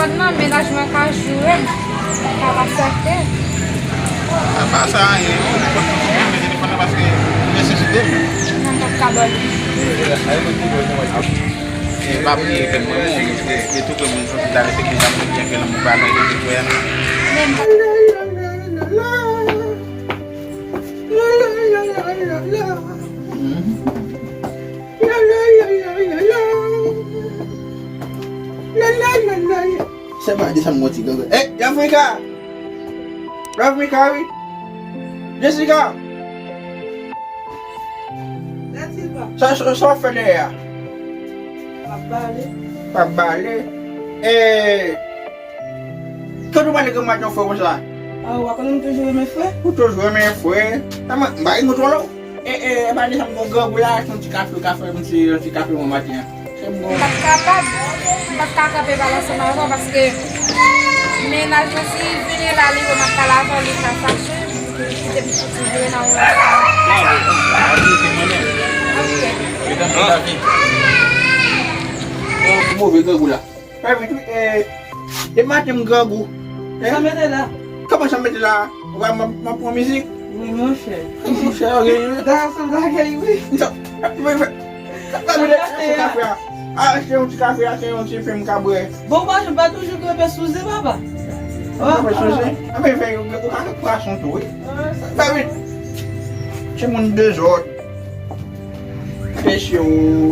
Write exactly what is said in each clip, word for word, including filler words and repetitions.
Non, mennaj mwen ka joure m, m pa t aksepte. A pa sa, anyen, non, mwen pa t konn mwen telefòn nan paske nesesite m. Non, m p ap ka ba l. E pa priye ke mwen, mwen, e, e tou ke moun soti la, se ke zanmi byen ke lanmou pa nan, e ke frè nan. Men Se pa desann mwen ti grangan. Ey, Yafrika! Yafrika, wi! Jessica! Sa, sa, sa w fè dèyè a? M ap bale. W ap bale? E, Kòman w pale granmoun ak yon frè konsa? A, ou pa konnen m toujou renmen frè? Ou toujou renmen frè? Sa mwen, m pa gen kontwòl ou. E, e, e pa de sa m gon grangou la, se yon ti kafe, kafe, m se yon ti kafe mwen maten an. Se bon. M p ap kapab, m p ap ka kanpe pale ansanm avè w paske mennaj mwen si vini la, li wè m ap pale avè w, li ka fache, li kite m soti vre nan yon. Ok. Move grangou la. Fè vit, wi. E, depi maten m grangou. E? Sa mete la? Kòman sa mete la? Ou wè m, m ap pran mizik? Wi, monchè. Monchè, ok. Sa se bagay, wi. Sa, fè, fè, fè, fè, fè, fè, fè, fè, fè, a, se yon ti kafe a, se yon ti fen m ka bwè. Bon, pa, pa toujou kanpe sou zen, papa. Kanpe sou zen? A, men fè, ou ka fè pwason tou, wi. Fè vit. Timoun dezòd. Mesye, o,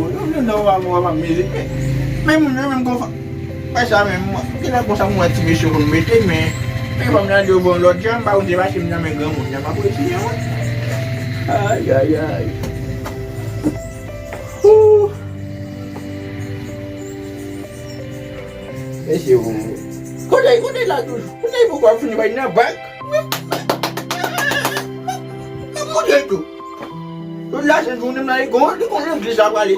yo vle nan w ap mizik, men, men moun yo menm konsa. Wè sa menm, mwen, gen lè konsa mwen wè ti mesye konn mete, men, men pa m nan di yo bon lòt jan, m pa konn se paske m nan men granmoun nan, m ap resi an, wi. Ay, ay, ay. Ooh. Mesye, o. Kote, kote la toujou? Kote pou kwa fini bay nan bak? M ap montre tou. Tout la sent jounen m nan legliz, li konn legliz la prale.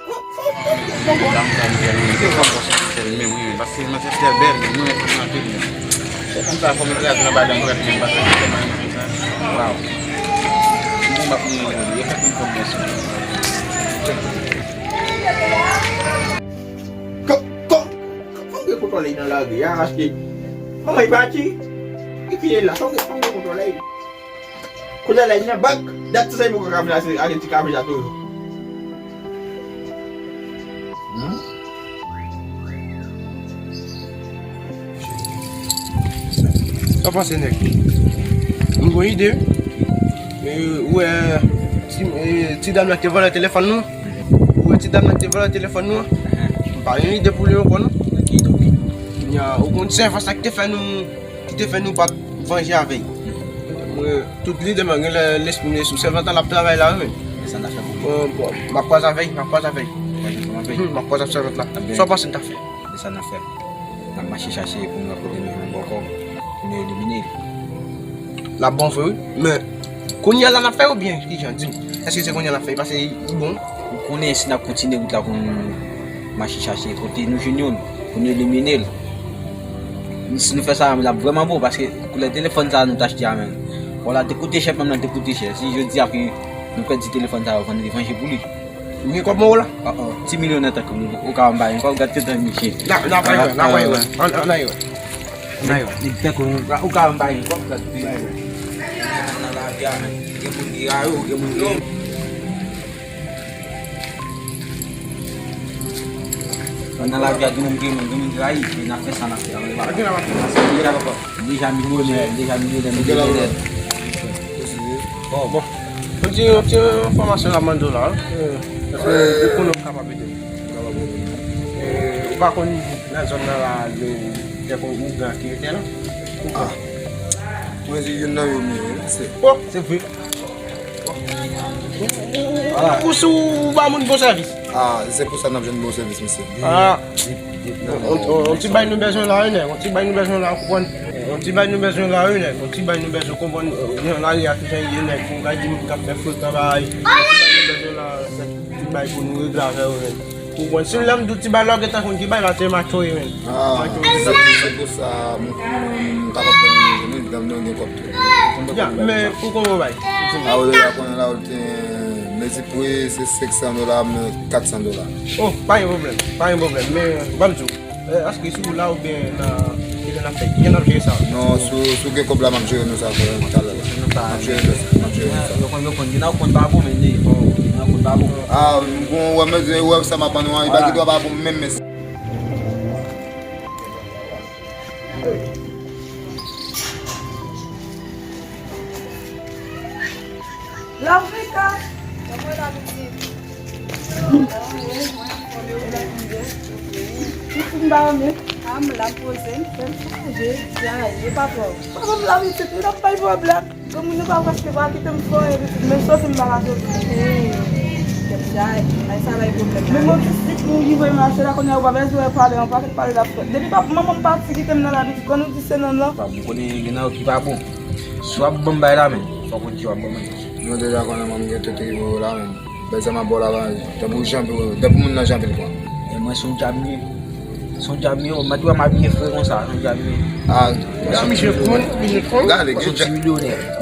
Fò, fò, fò, fò, fò. Dam sa m bèl, wi. Se fò m pase sèl menm, wi, paske mwen se sèl bèl, mwen, mwen, mwen, mwen, mwen. Se konsa, fò m rete anba dan m rete, paske se mwen, mwen, mwen. Waw. Mwen, mwen, mwen, mwen, mwen, mwen, mwen. Kò, kò, kò, fò m gen kontwòl nan lari a, paske manman, li pati, li kite l la, fò m gen, fò m gen kontwòl. Kounye a la, li nan bak. Dat sa, li poko ka vin ase, ase ti kafe sa toujou. Hmm? Sa w panse, nèg? M gon ide. E, ou wè, ti, e, ti dam nan ki te vòlè telefòn nou? Ou wè ti dam nan ki te vòlè telefòn nou an? M pa gen ide pou li ankò, non. Kounye a, ou konn sèvant sa ki te fè nou ki te fè nou pa t vanje avè l. Mwen, tout lide m, gen lè lespri m ye sou sèvant la, l ap travay la, wi, men. E sa n a fè pou li? Bon, bon, m ap kwaze avè l, m ap kwaze avè l. Kwaze ansanm avè l. Hmm, m ap kwaze ak sèvant la. Sa w panse n ta fè? E sa n a fè. N ap mache chache pou n wè kote nou jwenn bòkò, pou nou elimine l. L ap bon vre, wi. Men, kounye a la n ap fè oubyen kijan? Di m. Èske se kounye a n ap fè? Paske li bon. Ou konnen si n ap kontinye wout la pou n mache chache kote nou jwenn youn, pou nou elimine l. Si nou fè sa, l ap vrèman bon, paske koulè telefòn sa a nou t achte a menm. Bon, la te koute chè, menm nan te koute chè. Si jodi a ke nou pèdi telefòn sa a, vann li vanje pou li. Ou gen kòb mwen la? Ah, ah, ti milyonè tankou nou, ou ka anba yon kòb, gad ki tan misye. N a, n a pran yon, n a pran yon. An, an, an, yon. An, yon. Nèg tankou nou, ou ka anba yon kòb, gad ki tan. Nan lavi a, men, gen moun ki rayi w, gen moun ki Nan, nan lavi a, gen moun ki renmen, gen moun ki rayi, men n ap fè sa n ap fè a, men pa. Deja, deja miliyonè, deja miliyonè, miliyonè. Bon, bon. Yon ti, yon ti enfòmasyon la mande w la, wi. Èske ou konnen w kapab ede m? E, ou pa konn nan zòn nan la, gen kèk ouragan ki rete la? Ou konn? Mwen di youn nan yo menm, se. Oh, se vre. Ou, ou, ou, ou ba moun bon sèvis. Ah, se pou sa n ap jwenn bon sèvis, mesye. Ah. On, on, on ti bay nou bezwen la, wi, nèg. On ti bay nou bezwen la, ou konprann. On ti bay nou bezwen la, wi, nèg. On ti bay nou bezwen konprann, euh, nan lari a, kijan ye, nèg. Fò n gade moun k ap fè frekan bagay. On ti bay nou bezwen la, nèg. Ti bay pou nou regle avè yo, men. Ou konprann, si lè m di w ti bay la, w gentan konn ki bay la, se macho ye, men. Ah, macho ye. Se, se pou sa, m, m, m kapab fè nou jwenn, dam nan gen kòb tou. Ya, men ou konn bay. A, ou deja konnen la, ou te mezi pri, se senk san dola, men kat san dola. Oh, pa gen pwoblèm, pa gen pwoblèm, men, ban m di w. Èske si w la oubyen nan, ki lè n ap fè, ki lè n ap jere sa? Non, si w, si w gen kòb la, m ap jere nou sa, frè, talè la. M ap jere nou sa, m ap jere nou sa. Yo konn, yo konn, gen nan yo konn pa bon, men li, bon, gen nan yo konn pa bon. Ah, bon, wè, men, wè sa m ap ban nou an, li pa gen dwa pa bon, menm, men. Love Rika. Kòman w ye la, pitit? Pitit, m pa anyen. Ah, m la poze m. Fè m sonje. Dja ye, pa twò. Pa ban m la, pitit, m t ap bay pwoblèm. Granmoun yo pa prèske pa kite m fè anyen, pitit. Men soti m pa ka soti. Kèt chay. Ay, sa bay pwoblèm. Men mwen pitit, m rive mache la, kounye a ou pa bezwen pale, yon pakèt pale l ap fè. Depi papa, manman m pati kite m nan la, pitit, konn ou di se nonm lan. Ou konnen gen nan yo ki pa bon. Si w ap ban m bay la, men, fòk ou di w ap ban mwen. Nou deja konnen mwen m gen tout rive yo la, men. Bèl sa m ap ba w la, tanpri w janbe, tanpri moun nan janbe l pran. E mwen se yon djab m ye. Se yon djab m ye, ou mèt wè m abiye fre konsa, se yon djab m ye. Ah, misye fou, misye fou. Gade, gen djab,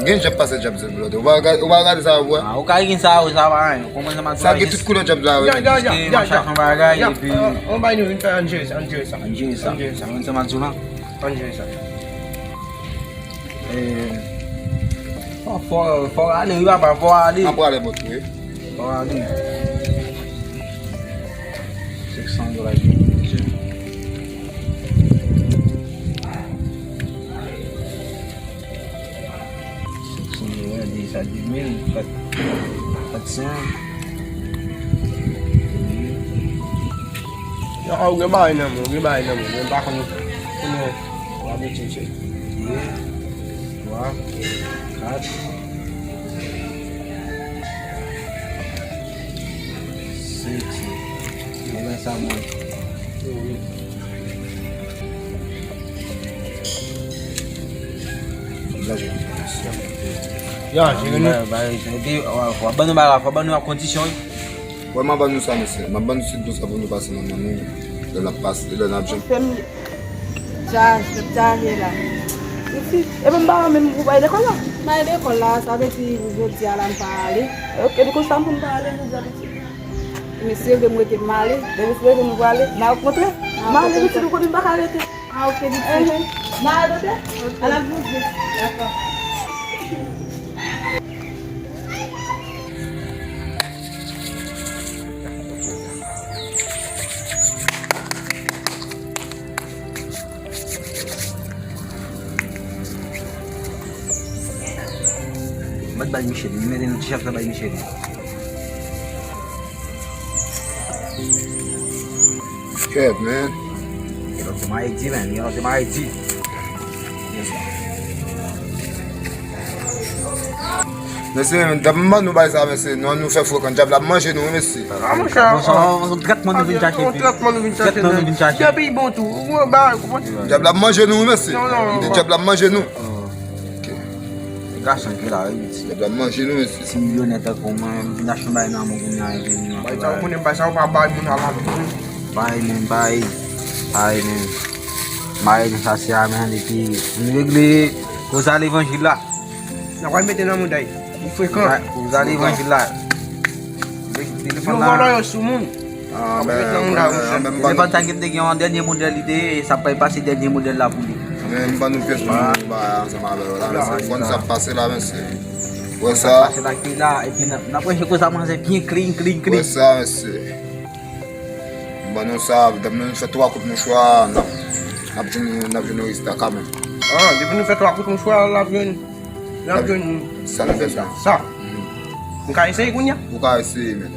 gen djab pase djab se blòdè. Ou pa gade, ou pa gade sa yo vre? Ah, ou ka gen sa yo, sa pa anyen. Kòman sa m ap di w la, gen tout koulè djab la, wi. Ya, ya, ya, ya, ya. Mwen chache yon bagay, epi on bay nou, vin fè ann jere sa, ann jere sa. Ann jere sa. Ann jere sa. Mwen se m ap di w la. Ann jere sa. Eh, fò, fò, fò ale, wi, papa, fò ale. N ap prale bòt wi. Fò ale. Senk san dola ki pou misye. Senk san dola, de sa, de mil, kat, kat san. Yo, ou gen bagay nan men, ou gen bagay nan men, men m pa konn konnen. Wa mete se de, twa, kat, senk. Mwen sa mwen. Ya, jere nou. Ba, ba, epi, w ap ban nou bagay, w ap ban nou ak kondisyon, wi. Wè, m ap ban nou sa, mesye. M ap ban nou sèt pou sa pou nou pase nan men nou. Lè n ap pase, lè n ap jwenn. Fè m dja, dja ye la. Epi, epi m pa menm pou bay lekòl la. M bay lekòl la, sa vle di jodi a la m pa ale. Ok, di konsa m pou m pa ale jodi a, pitit. Mesye, leve m rete m ale. Leve m rete m prale. N a rankontre. M ale, pitit, ou konnen m pa ka rete. Ah, ok, pitit. Ehe. N a rankontre? Ok. Al ap bouze. Dakò. Mwen bay Michel, li mete nan ti chak sa bay Michel. Kev, man. Yo, se Maedi, man. Yo, se Maedi. Mesye, djab m ban nou bay sa, mesye. Non, nou fè frekan. Djab la ap manje nou, wi, mesye. Ah, monchè. Bon, se yon, se yon trètman nou vin chache, wi. Trètman nou vin chache. Trètman nou vin chache. Djab la ap manje nou, wi, mesye. Non, non, non. M di djab la ap manje nou. Ok. Gason ki la, wi, mesye. Djab la ap manje nou, mesye. Ti milyonè tankou mwen, m vin achte yon bagay nan men w kounye a, epi m ap bay sa, ou konnen bay sa, ou pa bay moun a lavi. Bay, men bay. Bay, men. Bay, men sa se a, men, epi m regle koze a levanjil la. N a pral mete nan mouda y. Ou frekan. Ou ale evanjil la. Telefòn la. Yo vòlò yo sou moun. Ah, ben, mete nan mouda y, monchè. Telefòn sa ki te gen yon dènye modèl, li te ye, sa pral pase dènye modèl la pou li. Men m ban nou pyès pou nou ba ansanm avè yo la, mesye. Konn sa k pase la, mesye. Wè sa. Sa k pase la ki la, epi n ap, n ap ranje koze a manzè byen clean, clean, clean. Wè sa, mesye. M ban nou sa, depi nou fè twa kout mouchwa, n ap, n ap jwenn, n ap jwenn yon resta kanmenm. Ah, depi nou fè twa kout mouchwa, n ap jwenn. N ap jwenn sa nou bezwen. Sa. M ka eseye kounye a? Ou ka eseye, men.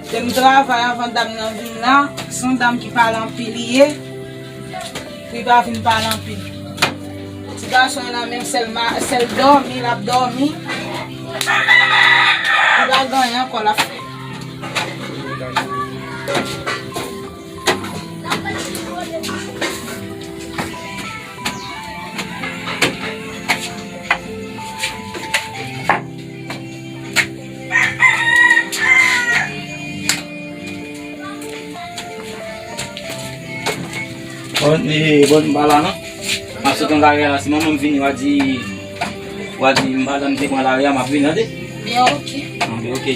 Te m travay anvan dam nan vin la. Se yon dam ki pale anpil li ye. Pou li pa vin pale anpil. Ti gason an nan menm sèl ma-, sèl dòmi, l ap dòmi. Li pa gen anyen ankò l ap fè. Bon, eh, bon, m pa la non. M ap sot nan lari a la, si manman m vini, w a di, w a di m pa la, m te pran lari a, m ap vini, tande. Ya, ok. Anben, ok.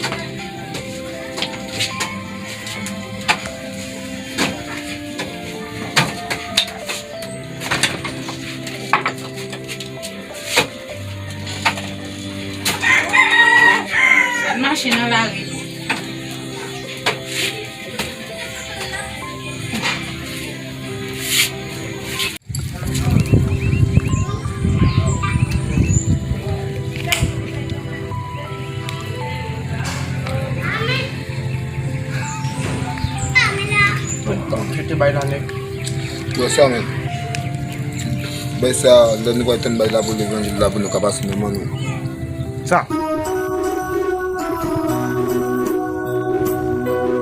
Sa n mache nan lari. Yo te bay la nèg. Yo sa men. Bay sa, lè nou va tann bay la pou levanjil la pou nou ka pase nan men nou. Sa.